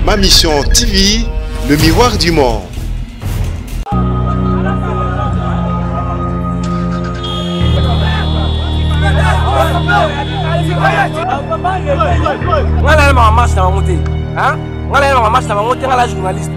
Ma Mission TV, le miroir du monde. Nga nayebaka marche na bango te, nga nayebaka marche na bango te, nga la journaliste.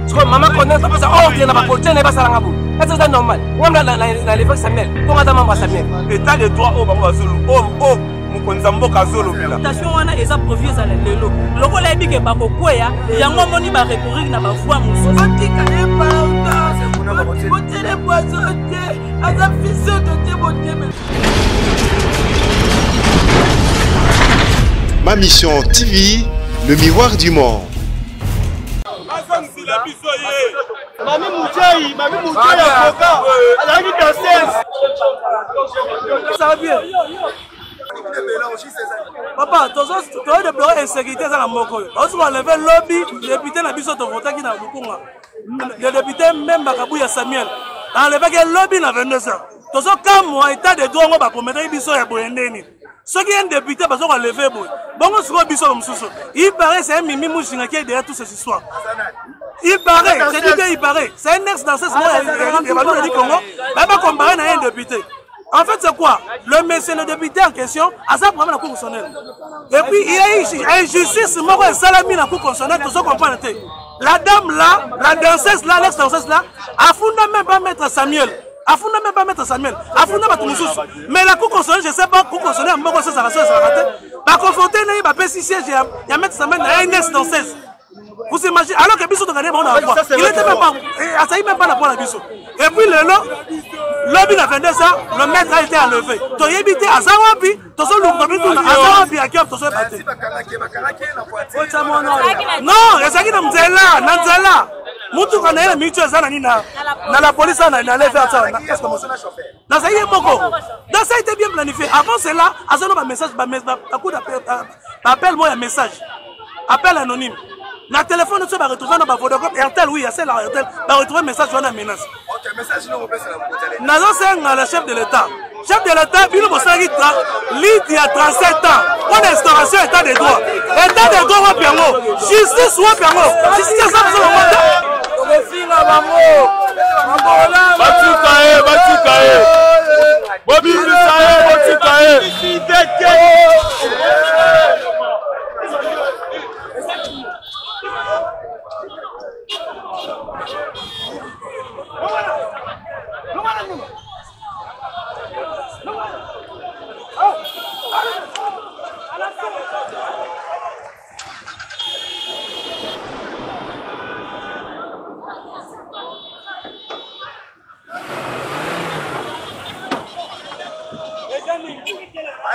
Sikoyo mama Corneille apesa ordre na bapolitien na ye basalanga boye, ese eza normal? Nga na l'évêque Samuel, mpo nga aza membre ya Samuel. État de droit oyo bango bazolu, oyo mokonzi ya mboka azolobela. Station wana eza prévu ezala lelo, lokola yebi ke bakokweya yango, amoni barecourir na bavoi mosusu. Botika ye pardon, botiele poison te, aza fiso totie motema. Ma Mission TV, le miroir du monde. Azongisela biso ye. Mami Mujai, Mami Mujai avocat, azalaki danseuse. Ça va bien. Papa, tozo déplorer insécurité eza na mboka oyo. Baosi baleve lobi député na biso tovotaki na Lukunga. Le député Mbemba Kabuya Samuel. Enlevaki lobi na 22h. Tozokamwa état de droit ngo baprometaki biso ya boye ndeni. Soki un député bazo koleve boye, bongo sikoyo biso mosusu. Il paraît c'est un Mimi Mushinga qui est derrière toute cette histoire. Il paraît, je dis bien il paraît, c'est un ex danseuse du Congo, va comparer à un député. En fait, c'est quoi? Le monsieur, le député en question, a ça problème à la Cour constitutionnelle. Et puis, il y a eu injustice, moko esalami na Cour constitutionnelle, tout ça comprendre. La dame là, la danseuse là, l'ex-danseuse là, a fondé même pas maître Samuel. Afunda même pas maître Samuel, afunda bato mosusu. Mais la Cour constitutionnelle, je sais pas, Cour constitutionnelle moko sesaka so esalaka te, baconfronte na ye, bapesi siège ya maître Samuel na ye ex danseuse. Vous imaginez, alors que biso tokende bango na voix, il était même pas, azali même pas na voix na biso. Et puis lelo lobi na 22 heures, le maître a été enlevé. Toyebi te aza wapi, tozoluka mituna aza wapi, akiop tozoyeba te. Non, ezalaki na nzela, na nzela mutuka na ye na miniti oyo eza na nini na la police na leve ata nazali ye moko. Donc ça a été bien planifié. Avant cela, aza no bamessage, bacoup d'appel moko ya message, appel anonyme na téléphone so baretrouve na bavodacom, Airtel, oui, asela Airtel, baretrouve message wana menace. Nazosenga la chef de l'État, chef de l'État, bino bosalaki lite ya 37 ans mpo na instauration état de droit. État de droit wapi yango? Justice wapi yango? Justice eza biso bango te. Tokofinga bango. Batika ye, batika ye, bobimisa ye, botika ye.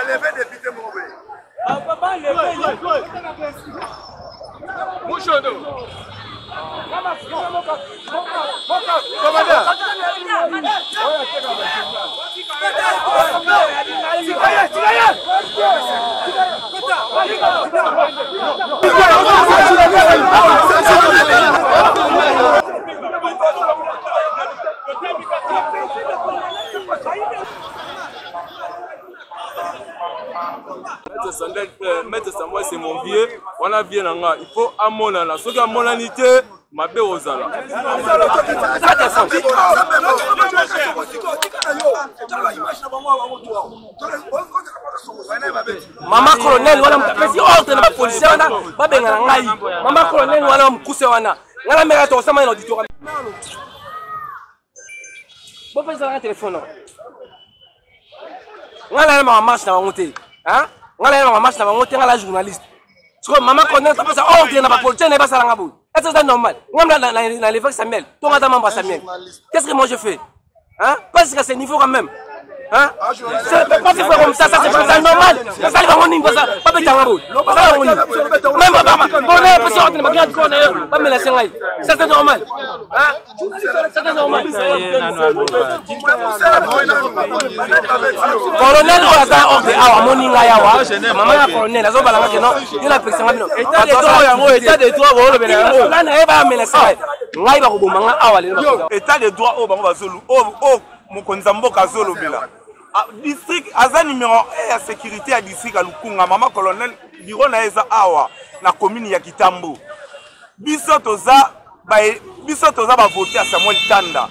Enlevez député moko boye. Mushodo. Maître Samuel, c'est mon vieux, wana vieux na nga, il faut amonana, soki amonani te mabe ozala. Mama colonel wana moto apesi ordre na bapolisier wana babengana ngai. Mama colonel wana mokuse wana, ngai nameka tokosama ye na auditoire. Bopesaka telefone, ngai nayebaka marche na bango te, ngai nayebaka marche na bango te, ngai la journaliste. Sikoyo mama Corneille apesa ordre na bapolitien na ye basalanga boye, ese eza normal? Ngai na l'évêque Samuel, to ngai aza membre ya Samuel, qu'est ce que moi je fais, hein? Pas jusqu'à ce niveau quand même, hein? C'est pas faire comme ça, ça c'est pas normal. Basali bango nini? Babetanga boye, basala bango nini? Même bona apesi ordre na bagarde corps na yo bamelase ngai, ça c'est normal, hein? Ça c'est normal. Colonel oyo aza ordre awa, amoni ngai awa, mama ya colonel azobalanga ke non, yo napekisanga bino yango état de droit boolobela yango. Nga na ye bayamelase ngai, ngai bakoboma nga awa lelo. État de droit oyo bango bazolu, oyo mokonzi ya mboka azolobela, district aza numéro 1 ya sécurité ya district ya Lukunga. Mama colonel, bureau na ye eza awa na commune ya Kitambo. Biso toza ba biso toza ba vote ya Samuel Tanda.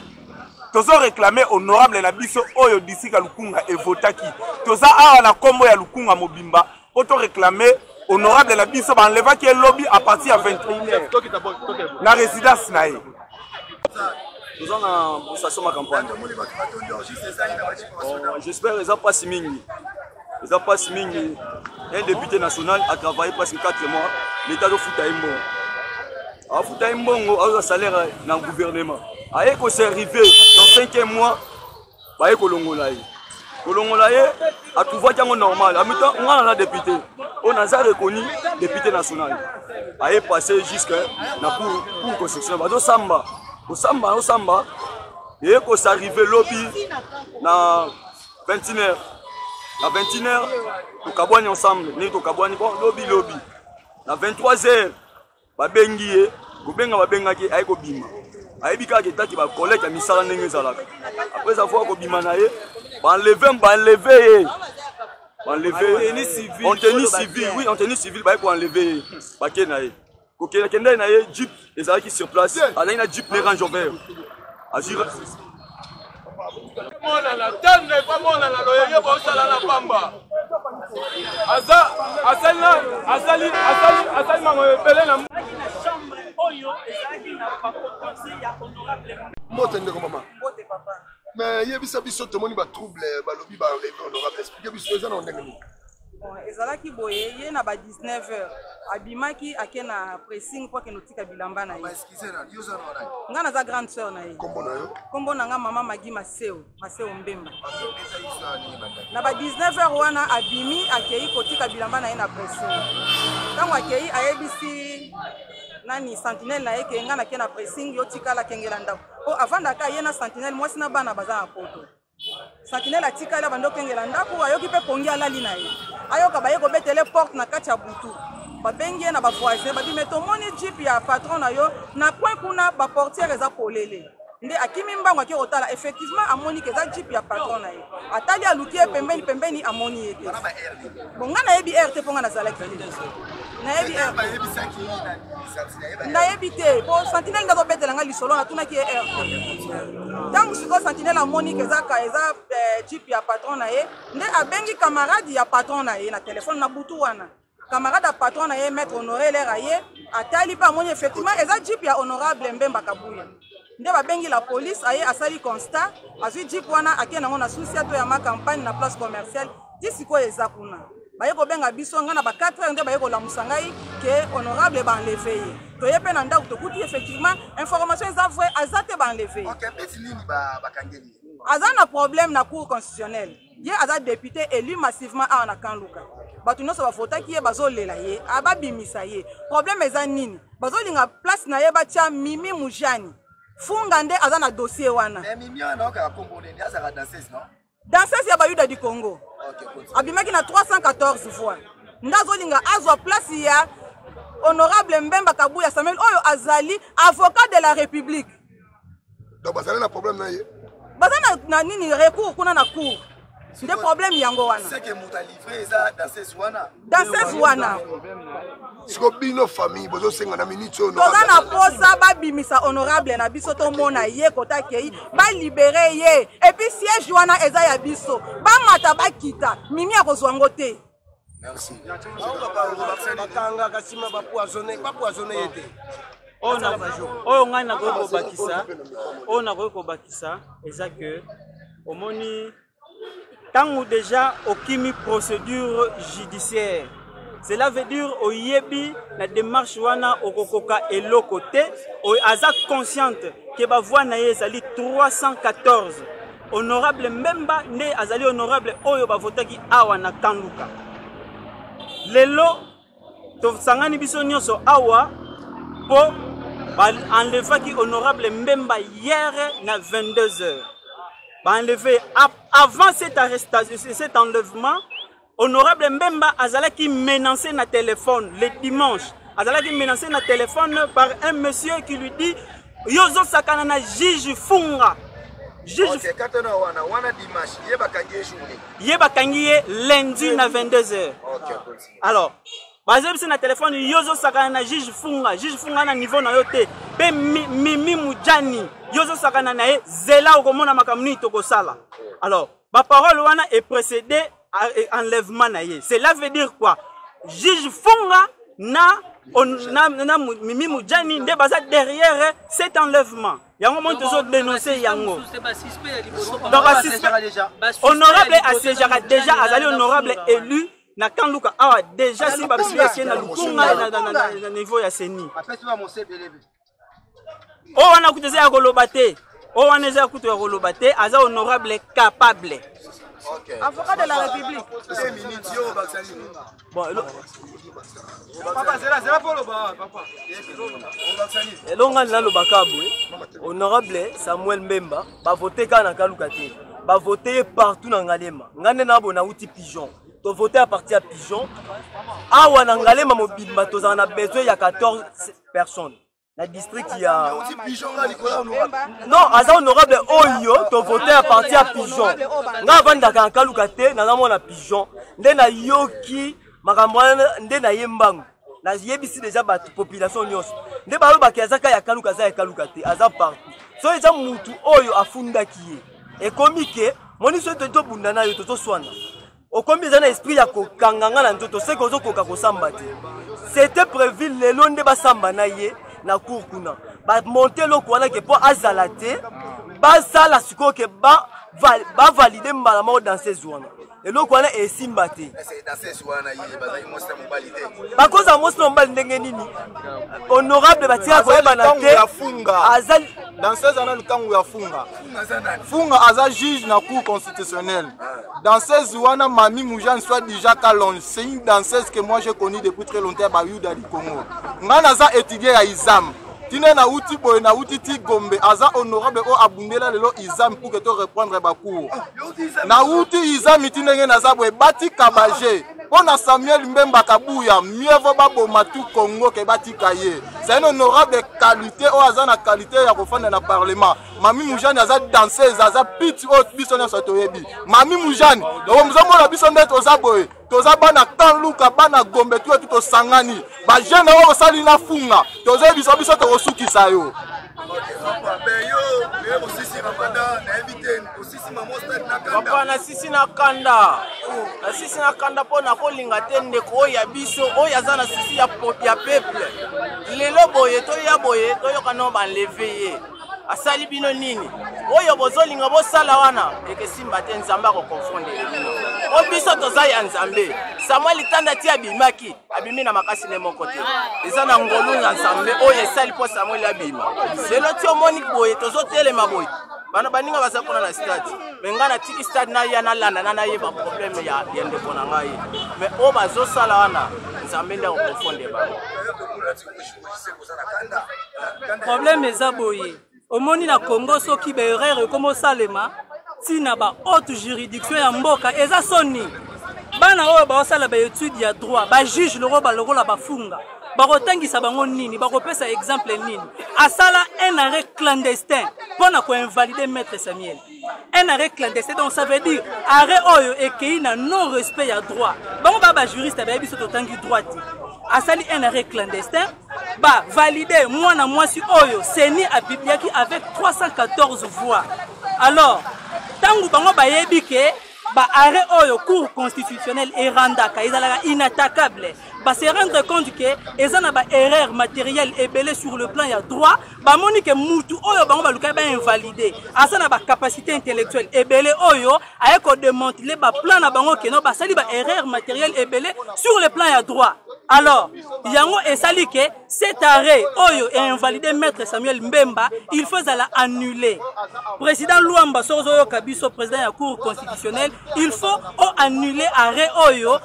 Tozo réclamer honorable na biso oyo district ya Lukunga evotaki. Toza awa na kombo ya Lukunga mobimba po to réclamer honorable na biso ba enlevaki ye lobi à partir ya 21h na résidence na ye. Toza na station ma campagne. J'espère eza mpasi mingi. Eza mpasi mingi. Un député national a travaillé presque 4 mois, l'État azofuta ye mbongo. Afuta ye mbongo, azwa salaire na gouvernement. Aye ko servir dans 5e mois, baye kolongola ye. Kolongola ye, atrouvaki yango normal. Amita nga na député. Oyo naza reconnu député national. Aye passé jusque na cour cour constitutionnelle. Bazosamba, kosamba, osamba. Eye ko s'arriver lobi na 21h. Na 21h tokabwani ensemble, ndenge tokabwani bon lobi lobi. Na 23h babengi ye, kobenga babengaki aye kobima. Ayebi kaka etaki ba collègue ya misala ndenge ezalaka. Après avoir kobima na ye, ba enlever ba enlever ye. Ba enlever en tenue civile, oui, en tenue civile baye ko enlever ye. Bake na ye. Kokende kende na ye jeep ezalaki sur place, azalaki na jeep ne Range Rover. Azwi monana tanda epa monana loyenge bosala na pamba aza asali na asali asali asali mango ebele na oyo ezalaki na bakokonzi ya honorable. Mbote ndeko mama. Mbote papa. Mais yebisa biso, tomoni ba trouble, balobi ba enlever honorable, explique biso eza na ndenge nini? Bon, ezalaki boye, ye na ba 19 heures abimaki ake na pressing mpo akende otika bilamba na ye. Nga naza grande sœur na ye. Kombo na yo? Kombo na nga mama Magi Maseo, Maseo Mbemba. Na ba 19 heures wana abimi akei kotika bilamba na ye na pressing. Ntango akei ayebisi nani sentinelle na ye ke nga nake na pressing, yo tikala kengela ndako. Po avandaka ye na sentinelle, mwasi na bana baza na poto. Sentinelle atikali abandi okengela ndako, ayoki mpe pongi alali na ye. Ayoka baye kobetele porte na kati ya butu. Babengi ye na ba voisin, babi me tomoni jeep ya patron na yo na coin kuna, ba portière eza polele. Nde akimi mbangu ake kotala, effectivement amoni ke eza jeep ya patron na ye. Atali aluki ye pembeni pembeni, amoni ye te. Bon, nga nayebi heure te mpo nga nazalaki te. Nayebi heure. Nayebi te po sentinelle nde azobetela nga lisolo, natunaki ye heure te. Ntango sikoyo sentinelle amoni ke eza eza jeep ya patron na ye, nde abengi camarade ya patron na ye na telefone na butu wana. Camarade ya patron na ye, maître Honoré Lera, ye atali mpe amoni effectivement eza jeep ya honorable Mbemba Kabuya. Nde babengi la police, aye asali constat, azwi jeep wana ake nango na susia to ya ma campagne na place commerciale. Ti sikoyo eza kuna. Baye kobenga biso nga na ba 4 heures, nde baye kolamusa ngai ke honorable ba enlever ye. Toye mpe na ndako tokuti effectivement information eza vrai, aza te, ba enlever ye. Okay, beti nini bakangeli ye? Aza na problème na cour constitutionnelle. Ye aza député élu massivement awa na Kanluka. Bato nyonso bavotaki ye, bazolela ye, ababimisa ye. Problème eza nini? Bazolinga place na ye batia Mimi Mujani. Funga nde aza na dossier wana. Mais Mimi wana okaka kombo nini? Azalaka danseuse, non? Danseuse ya Bayuda du Congo. Okay, continue. Abimaki na 314 voix. Nde azolinga azwa place ya honorable Mbemba Kabuya Samuel oyo azali avocat de la République. Donc bazali na problème na ye. Baza na nini recours kuna na cour. Nde problème yango wana. C'est que moto a livré eza danseuse wana. Danseuse wana. Siko bino famille bozosenga na minute oyo toza na posa babimisa honorable na biso, tomona ye kota akei, balibere ye. Et puis siège wana eza ya biso, bamata bakita, Mimi akozwa ngo te. Merci. Bakangaka nsima bapoisonne, bapoisonne ye te. Oyo ngai nakoki kobakisa, oyo nakoki kobakisa eza ke omoni ntango déjà okimi procédure judiciaire, cela veut dire oyebi na démarche wana okokoka eloko te. Aza consciente ke bavoi na ye ezali 314. Honorable Mbemba nde azali honorable oyo bavotaki awa na Kanluka. Lelo tosangani biso nyonso awa po ba-enlevaki honorable Mbemba hier na 22 heures. Ba-enlevé avant cette arrestation, cet enlèvement, honorable Mbemba azalaki menacé na téléphone le dimanche. Azalaki menacé na téléphone par un monsieur qui lui dit yozo sakana na juge Funga. Juge Okay, katana wana, wana dimanche, ye bakangi ye journée. Ye bakangi ye lundi na 22 heures. Okay, continue. Alors, Bazoyebisa na telefone, yo ozosakana na juge Funga, juge Funga na niveau na yo te, mpe Mimi Mujani yo ozosakana na ye, zela okomona makambo nini tokosala. Alors baparole wana eprécédé enlèvement na ye. Cela veut dire quoi? Juge Funga na Mimi Mujani nde baza derrière cet enlèvement. Yango moi tozo dénoncer yango. Donc honorable asiégeaka déjà, azali honorable élu na Kanluka awa déjà, si bapiesi ye na Lukunga na niveau ya CENI. Oyo wana kutu eza ya koloba te, oyo wana eza kutu ya koloba te, aza honorable capable. Avocat de la République. Bon, elonga nalobaka boye, honorable Samuel Mbemba bavote kaka na Kaluka te, bavote ye partout na Ngalema. Ngai nde na boye nauti Pigeon, tovote à partir ya Pigeon awa na Ngalema mobimba. Tozala na besoin ya 14 personnes na district ya, non, aza honorable oyo tovote à partir ya Pigeon. Ngai avandaka na Kaluka te, naza mwana Pigeon. Nde nayoki makambo wana nde naye mbangu, nayebisi deja bato, population nyonso. Nde balobaki aza ka ya Kaluka, aza ya Kaluka te, aza partout. So eza mutu oyo afundaki ye, ekomi ke moni so tobunda na yo, tozoswana, okomi eza na esprit ya kokanga nga na nzoto, seke ozokoka kosamba te. C'était prévu lelo nde basamba na ye na cour kuna, bamonte eloko wana ke mpo azala te, basala sikoyo ke bavalide mbala moko danseuse wana. Eloko wana esimba te. Bakozala mwasi na mobali ndenge nini? Honorable batika koyebana te. Aza danseuse ana lutango ya Funga. Funga aza juge na cour constitutionnelle. Danseuse wana, Mami Mujane, soit déjà Kalonge, c'est une danseuse que moi j'ai connue depuis très longtemps. Bayuda du Congo, nga naza étudier ya ISAM, tina nauti boye, nauti ti Gombe. Aza honorable oyo abundela lelo ISAM pour que to reprendre bacours. Nauti ISAM ti ndenge naza boye. Batika baje mpo na Samuel Mbemba Kabuya, mieux vaut baboma tout Congo ke batika ye. C'est un honorable qualité oyo aza na qualité ya kofanda na parlement. Mami Mujani aza danseuse, aza piti oyo biso nyonso toyebi. Mami Mujani, donc mozomona biso nde toza boye, toza bana Kanluka, bana Gombe, tu etu tosangani, bajeune oyo osali na Funga, tozoyebisa biso tokosukisa yo. Papa, nasisi na kanda, nasisi na kanda mpo nakolinga te ndeko oyo ya biso oyo aza na susi ya peuple. Lelo boye toya boye, toyoka no banleve ye, asali bino nini? Oyo bozolinga bosala wana ekesimba te. Nzambe akokonfondele bino o biso toza ya Nzambe. Samuel Tanda ti abimaki, abimi na makasi ne moko te, eza na ngolu na Nzambe oyo esali mpo Samuel abima. Lelo ti omoni boye tozotelema boye, bana baninga baza kuna na stade, me ngai natiki stade, naya nalanda na nayeba probleme ya ndeko na ngai. Me oyo bazosala wana, Nzambe nde akokonfonde bango. Problème eza boye, omoni na Congo, soki baerreur ekomi osalema ntina bahaute juridiction ya mboka, eza soni. Bana oyo baosala baétude ya droit, bajuge lokola bafunga, bakotangisa bango nini? Bakopesa exemple nini? Asala un arrêt clandestin mpo na koinvalide maître Samuel, un arrêt clandestin. Donc ça veut dire arrêt oyo ekei na non respect ya droit. Bango baa bajuriste, bayebi biso totangi droit te. Asali un arrêt clandestin, bavalide mwana mwasi oyo CENI apubliaki avec 314 voix. Alors ntango bango bayebi ke baarrêt oyo cour constitutionnelle erandaka ezalaka inattaquable, base rendre compte ke eza na baerreur matérielle ebele sur le plan ya droit. Bamoni ke mutu oyo bango balukaki bainvalide aza na bacapacité intellectuelle ebele oyo aye kodémantele baplan na bango keno basali baerreur matérielle ebele sur le plan ya droit. Alors yango esali ke cet arrêt oyo einvalide maître Samuel Mbemba, il faut ezala annulé. Président Lwamba, soki ozoyoka biso, président ya cour constitutionnelle, il faut oannuler arrêt oyo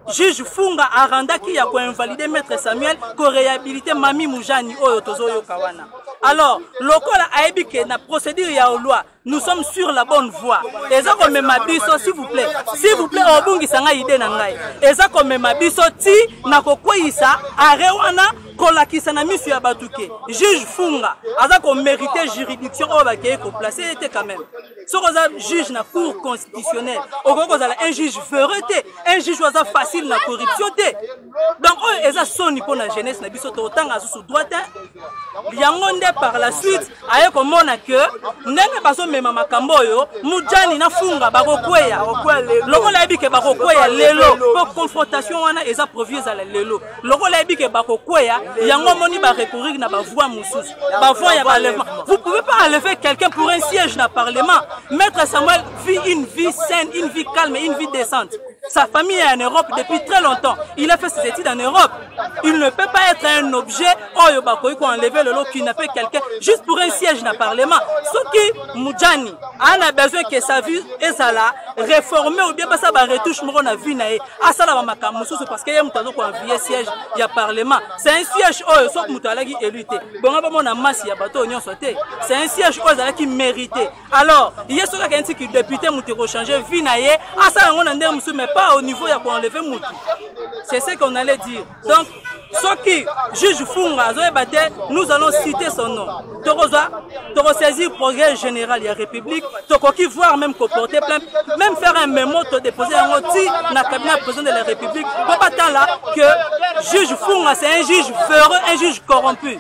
juge Funga arandaki ya koinvalide maître Samuel, koréhabilité Mami Mujani oyo tozoyoka wana. Alors lokola ayebi ke na procédure ya loi Nous sommes sur la bonne voie. Eza komema biso, s'il vous plaît, s'il vous plaît, obungisa ngai idée na ngai. Eza komema biso ti na kokweyisa arrêt wana, kolakisa na miso ya bato ke juge Funga aza komérite juridiction oyo bakei koplace ye te. Quand même, soki oza juge na cour constitutionnelle, okoki kozala un juge véreux te, un juge oyo aza facile na corruption te. Donc oyo eza soni mpo na jeunesse na biso. Totanga susu droit te. Yango nde par la suite aye komona ke ndenge bazomema makambo oyo, Mujani na Funga bakokweya. Lokola ayebi ke bakokweya lelo, mpo confrontation wana eza prévu ezala lelo, lokola ayebi ke bakokweya, yango omoni barecourir na bavoie mosusu, bavoie ya baenlèvement. Vous pouvez pas enlever quelqu'un pour un siège na parlement. Maître Samuel vit une vie saine, une vie calme, une vie décente. Sa famille est en Europe depuis très longtemps. Il a fait ses études en Europe. Il ne peut pas être un objet oyo bakoki koenlever lelo, kidnapper quelqu'un juste pour un siège na parlement. Soki Mujani ana besoin que sa vie ezala réformée ou bien basala baretouche moko na vie na ye, asala bamakambo mosusu, parce que ye moto azo koenvie siège ya parlement. C'est un siège oyo soki moto alaki élu te, bongo bamona masi ya bato oyo nyonso te. C'est un siège oyo ezalaki mérité. Alors ye soki akendisi ki député, moto ekochange vie na ye, asala yango na ndenge mosusu, mais pas au niveau ya koenlever motu. C'est ce qu'on allait dire. Donc soki juge Funga azoyeba te, nous allons citer son nom. Tokozwa, tokosaisir Progrès général ya République, tokoki voir même koporter plainte, même faire un mémo, todépose yango ti na cabinet ya président de la République, mpo batala que juge Funga, c'est un juge véreux, un juge corrompu.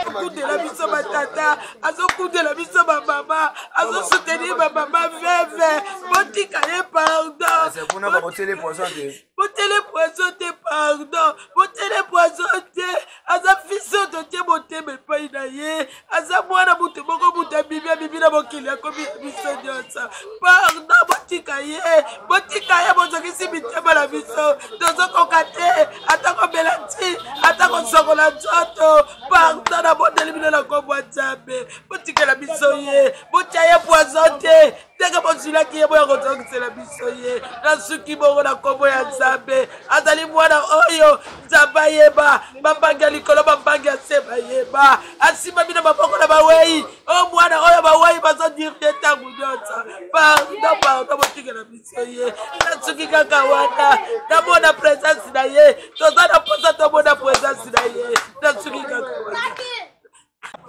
Akutela biso batata, azokutela biso bamama, azosoutenir bamama veve. Botika ye, pardon. Botele poison te. Botele poison te, pardon, botele poison te. Aza fils oyo totie motema epai na ye. Aza mwana moto moko, moto abimi, abimi na mokili, akomi ya biso nyonso. Pardon, botika ye, botika ye. Bozongisi mitema na biso, tozokoka te ata komela nti, ata kosokola nzoto. Pardon, nabondeli bino na nkombo ya Nzambe, botikela biso ye, botia ye poison te. Ndenge bozwilaki ye, boya kozongisela biso ye. Nasuki bongo na nkombo ya Nzambe. Azali mwana oyo Nzambe ayeba, bambangi ya likolo, bambangi ya se bayeba. Asimba bino maboko na bawei oyo, mwana oyo bawei bazodirige ntango nyonso. Pardon, pardon, botikela biso ye. Nasuki kaka wana. Namona présence na ye, toza na mposa tomona présence na ye. Nasuki kaka wana.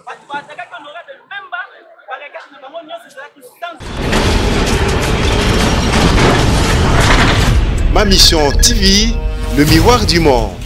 Bato baatakaki honorable Mbemba, barequête na bango nyonso ezalaki sans. Ma Mission TV, le miroir du monde.